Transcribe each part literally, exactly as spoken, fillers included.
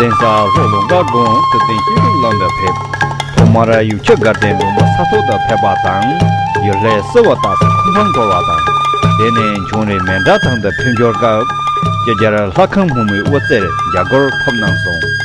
གདན་ས་ལྷོ་ལུང་དཀར་དགོན་ཐུབ་བསྟན་སྤྱི་ཕུད་བླ་འདྲ་ཕེབས། ཐོག་མར་ཡུལ་ཆུ་དགའ་ལྡན་འབུམ་པ་ས་ཐོག་ཏུ་ཕེབས་པ་དང་། ཡུལ་ལྷའི་བསུ་བ་རྟགས་སུ་ཁུ་འཕང་བསྐོར་བ་དང་། དེ་ནས་འབྱུང་རིང་མཎྜལ་ཐང་དུ་ཕེབས་འབྱོར་སྐབས། སྐྱབས་རྗེ་ལྷ་ཁང་ཕུ་མུའི་དབུ་རྩེར་རྒྱ་སྒོར་ཕབ་གནང་སོང་།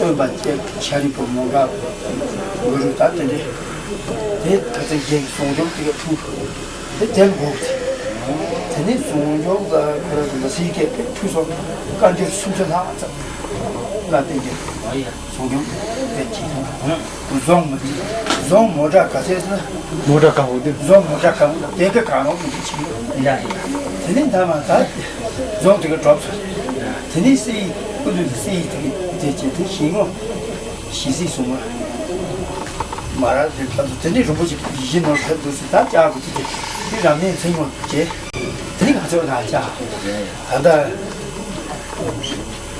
སྟོན་པ་ལྕགས་ཤ་རི་པོ་མོ་འགའ་གུ་རུ་ད་དེ་འདྲས་དེ་ད་ཚེ་རྒྱལ་གྱི་ཟུང་འཇུག་དེ་ག་ཐུག་དེ་དེར་འགུགས་ཏེ། དེ་ནས་ཟུང་འཇུག་ལ་ཁོ་ར་ལ་སྲིད་སྐྱེས་པའི་ཐུགས་སོགས་བཀའ་འགྱུར་སུམ་ཅུ་ལྷག་ཙམ་ལ་བརྟེན་ཏེ་ཟུང་འཇུག་དེ་གྱིས་རྫོང་མི་འདི་རྫོང་མོ་ཊ་ག་ཚད་ཟེར་ན། མོ་ཊ་ག་འོ་དེ། རྫོང་མོ་ཊ་ག་འོ་དེ་ག་ག་ལོག་མི་འདི་ཆེ། ཡ་ཡ། དེ་ནས་མཐའ་མ་ད་རྫོང་དེ་ག་གྲོབ་སོང་། དེ་ནས་སྲིད་ཡིག་ཨུ་དུ་སྲིད་ཡིག་དེ་ག་དེ་བྱས་དེ་ཞིང་ངོ་ཞི་སྲིད་སྲུང་མ་མ་ར་དེ་ལྟ་དུ་དེ་ནས་རིན་པོ་ཆེ་ཡིད་བཞིན་ནོར་ཕེབས་འདུག་ཟེར་ད་ལྕགས་དགུ་དེ་དེ་འདི་རང་གནས་མཚན་ངོ་བྱས་དེ་ནས་ང་ཚོ་ན་ལྕགས་ད་ལྟ།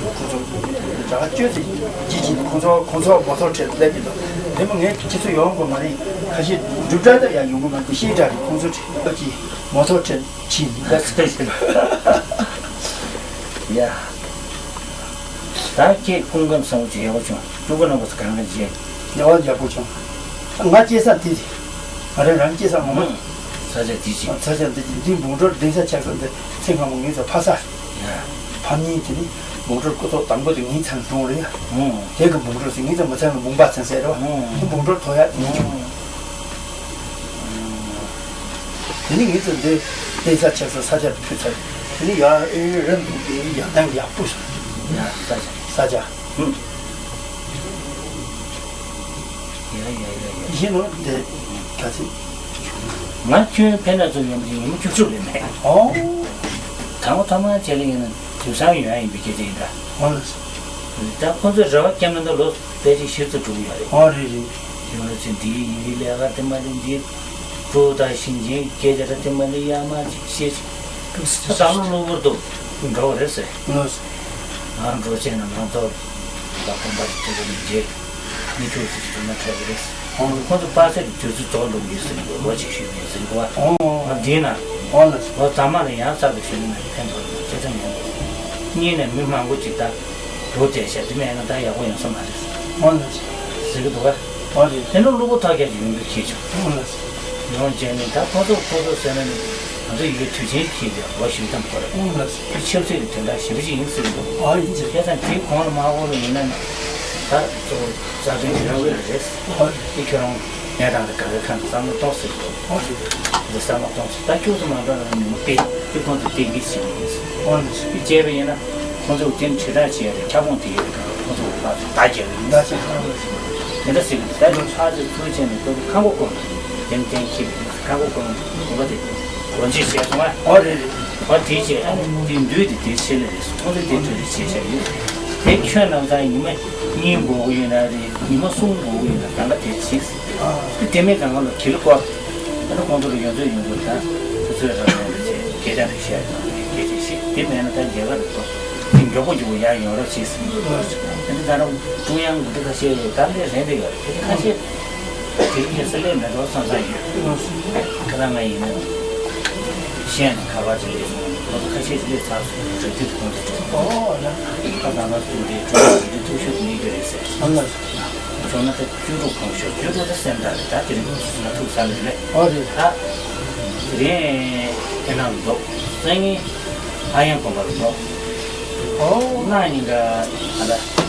ཁོ་ཚོ་རྒྱ་གར་སྐྱོད་ཚེ་ཅི་ཅི་ཁོ་ཚོ་ཁོ་ཚོ་མོ་ཐོར་ཁྲིད་སླེབས་ཀྱི་འདུག་དེ་མོ་ངས་ཁྱེད་ཚོ་ཡོང་དགོས་མ་རེད། ཁ་ཤས་འགྲུབ་གྲྭ་ལ་ཡང་ཡོང་གི་མ་རེད། ཤེས་གྲྭ་རེད། ཁོང་ཚོ་ཁྲིད་ཀྱི་མོ་ཐོར་ཁྲིད་ཕྱིན་སླེབས་ཚེ། ཡ། ད་ཁྱེད་སྐུ་ཁམས་བཟང་པོ་ཅིག་ཡག་པོ་བྱུང་། སྤྲུལ་སྐུ་རྣམ་པ་ཚོ་གང་ག་བྱས། ཡག་པོ་ཡག་པོ་བྱུང་། ང་སྐྱེས་ས་དེ་རེད། ང་རང་རང་སྐྱེས་ས་ངོ་མ། ས་ཆ་དེ་ཅི། ས་ཆ་འདི་ཅི་འདི་འབུམ་གྲོར་གདན་ས་ཆགས་ས་འདི་ཚེ་སྔ་མོ་ངེད་ཚོ་ཕ་ས། ཡ། ཕ་མིང་དེ་ནི་འབུམ་གྲོར་སྐུ་ཚོགས་དང་པོ་དེ་ངེད་ཚང་གྲོང་རེད་ཡ། ཨོ། དེ་གི་འབུམ་གྲོར་ཟེར་ངེད་ཚང་མི་ཚང་གི་མུང་པ་ཚང་ཟེར་རོ། ཨོ། དེ་འབུམ་གྲོར་ཐོ་ཡ་དེ་ནི་བྱུང་། ཨོ། དེ་ནི་ངེད་ཚོ་འདི་གདན་ས་ཆགས་ས་ས་ཆ་དེ་ཕུད་ཚར། དེ་ནི་ཡ་ཨེ་རིམ་དུ་དེ་ཡ་ཐང་ཡག་པོ་ས། ཡ་ས་ཆ། ས་ཆ། ཨུ། ཡ་ཡ་ཡ་ཡ། ཡིན་ནོ་དེ་ག་ཚོད། ང་ཁྱོད་ཕན་ན་ཚོ་ཡོང་གི་ཡིན་མི་བཅུ་དྲུག་ལས་མེད། ཨོ། དང་པོ་ཐ་མ་བྱས་ལ་ཡིན་ན་དུས་སང་ཡོང་ཡ་ཡིན་པའི་སྐད་ཆ་ཡིན་ད། ཨོ་ལ། ད་ཁོ་ཚོས་རེ་བ་བསྐྱངས་ན་ད་ལོ་ཕལ་ཆེར་བཞི་ཙམ་འགྲོ་གི་ཡོད་རེད། ཨོ་རེད་རེད། ཡོང་ལ་ཚེ་འདིའི་ཡིན་གྱི་ལས་ཀ་དེ་མ་རེད། འདི་གྲོ་དང་ཞིང་ཆེན་སྐད་ཆ་ར་དེ་མ་རེད། ཡ་མ་ཅིག་བཤད་ཅིག་ད་བསམ་བློ་གློ་བུར་དུ་འགྲོ་བ་རེད་ཟེར། ཨོ་ལ། ང་འགྲོ་ཆེན་ན་མང་ཚོགས་ལ་དགོངས་པ་དེ་ཚོ་མི་བྱེད། མི་ཁྱོད་ཚོ་ཞིག་ཐུག་ན་འཕྲོད་ཀྱི་རེད། ཁོང་ཚོ་པ་སེ་དེ་དུས་ཚོད་རྫོགས་འགྲོ་གི་ཟེར་གི་ལོ་གཅིག་ཞུས་ཡིན་ཟེར་གི་བ། ཨོ། ང་འདི་ན། ཨོ་ལ། ལོ་ཚང་མ་ལ་ཡང་གསར་དུ་ཞུས་ན་ཕན་ཐོགས་ཡོད་ཅེས་ཙང་ཡོང་དགོས། གཉིས་ནས་མི་མང་པོ་ཅིག་ད་ལོ་བསྡད་ཤག་དེ་མེད་ན་ད་ཡག་པོ་ཡོང་ས་མ་རེད། ཨོ་ལ། ཟེར་གི་འདུག་བ། ཨོ་རེད། དེ་ནས་གློ་བུར་ཐག་ཁྱེར་ཡོང་རྒྱུ་ཤེས་བྱུང་། ཨོ་ལ། ཡོང་བྱས་ནས་ད་ཁོ་ཚོ་ཁོ་ཚོ་ཟེར་ན་ནི་ང་ཚོ་ཡི་གེ་དུས་ཆེན་ཞིག་ཡོད་ལོ་ཞིག་དང་ཁོ་ར། ཨོ་ལ། དེ་ཆབ་སྲིད་ཀྱི་དོན་དག་ཞེ་པོ་ཅིག་ཡིན་ཟེར་གི་འདུག་ཨ་ཡིན་ཟེར། བྱས་ཙང་དེའི་གོང་ལ་མ་འོག་ལ་ཡིན་ན་ནི་ད་གཙོ་བོ་རྩ་དོན་དེ་རང་ལ་རེད། ཨོ། དེ་ཁྱོད་རང་ གནས་སྟངས་དེ་ག་གེ་ཁ་ནས་བསམ་བློ་གཏོང་སྲིད་དགོས། ཨོ་རེད། འདི་བསམ་བློ་གཏོང་སྲིད། ད་ཁྱོད་ཚོ་མ་གཏོང་ན་ཉི་མ་དཔེ་དེ་ཁོང་ཚོ་གཏན་འཁེལ་བྱེད་ཀྱི་ཡིན། ཨོ་རེད། དེ་བྱས་པ་ཡིན་ན་ཁོང་ཚོ་དེ་དྲིལ་བསྒྲགས་བྱས་ཏེ་ཁྱབ་ཁོངས་དེ་ཡོད་ཀྱང་ཁོང་ཚོ་ཕར་ཚུར་བརྡ་རྒྱག་གི་ཡིན། བརྡ་རྒྱག་གི་ཡིན། དེ་འདྲ་ཟེར་གི་འདུག་ད་ཁྱོད་ཕར་ཚུར་ཚུར་བྱས་ནས་ཁོང་ཚོ་ཁ་མགོ་སྐོར་ནས་དེ་གཏན་འཁེལ་བ་ཡིན། ཁ་མགོ་སྐོར་ནས་ཁོང་ཚོ་དེ་སྒོ་འབྱེད་བྱས་སོང་ཨ། ཨོ་རེད་རེད། ཨོ་དེ་བྱས་ཨ་ནི་དེ་འདུས་དེ་དེ་ཆེད་ལས་རེད། ཁོང་ཚོ་དེ་གྲ་སྒྲིག་བྱས་བཞག་ཡོད། དེ་ཁྱོད་ནམ་ཚང་ཉི་མ་གཉིས་འགོར་གི་ཡོད་ན་རེད། ཉི་མ་གསུམ་འགོར་གི་ཡོད་ན་གང་ག་དེ་བྱེད། དེ་དེ་མིན་གང་ག་ལ་གིལ་སྐོར། ཨ་ནི་ཁོང་ཚོ་ལ་ཡོད་ཚོད་ཡོད་ཚོད་དང་སོ་སོའི་རང་དབང་རེད་བྱས་སྐད་ཆ་རེ་བཤད་དང་སྐད་ཆ་བཤད། དེ་མེད་ན་ད་རྒྱལ་ཁ་རེད་དོ། དེ་མགྱོགས་པོ་མགྱོགས་པོ་ཡར་ཡོང་རོགས་བྱེད། ཨ་ནི་ད་རུང་ཀྲུང་དབྱང་གི་འདི་ཁ་ཤས་ད་ལས་རན་པའི་ཡོད་རེད། དེ་ཁ་ཤས། དེ་རིང་ཁ་སང་ལས་མེད་འགྲོ་བསམ་བསམ་ཡོད། ཁ་སང་ང་ཡིན་ན་གཞན་ནས་ཁ་པར་ཅིག་སླེབས་སོང་། ཁོ་ཚོ་ཁ་ཤས་ཅིག་སླེབས་ཚར་སོང་། རེ་ལྟོས་ཁོང་ཚོ་འགྲོ། ཨོ་ཨོ་ལ། ཁ་སང་ང་ཚོ་དེ་ཀྲུང་དབྱང་གི་ཐུགས་ཤུགས་གནས་རྒྱུ་རེད་ཟེར། ཨ་ལ། བྱུང་ན་ད་བཅུ་དྲུག་གོང་ཞོག་བཅུ་དྲུག་ད་སེམས་ཐག་རེད། ད་དེ་རིང་ང་ཐུག་ས་མེད་རེད། ཨོ་རེད། ད་དེ་རིང་ཨེ་ནང་འདུག་སང་ཉིན་ཨ་ཡང་དགོན་པ་ལ་འདུག་ཨོ། གནངས་ཉིན་འདྲ་ཨ་ད།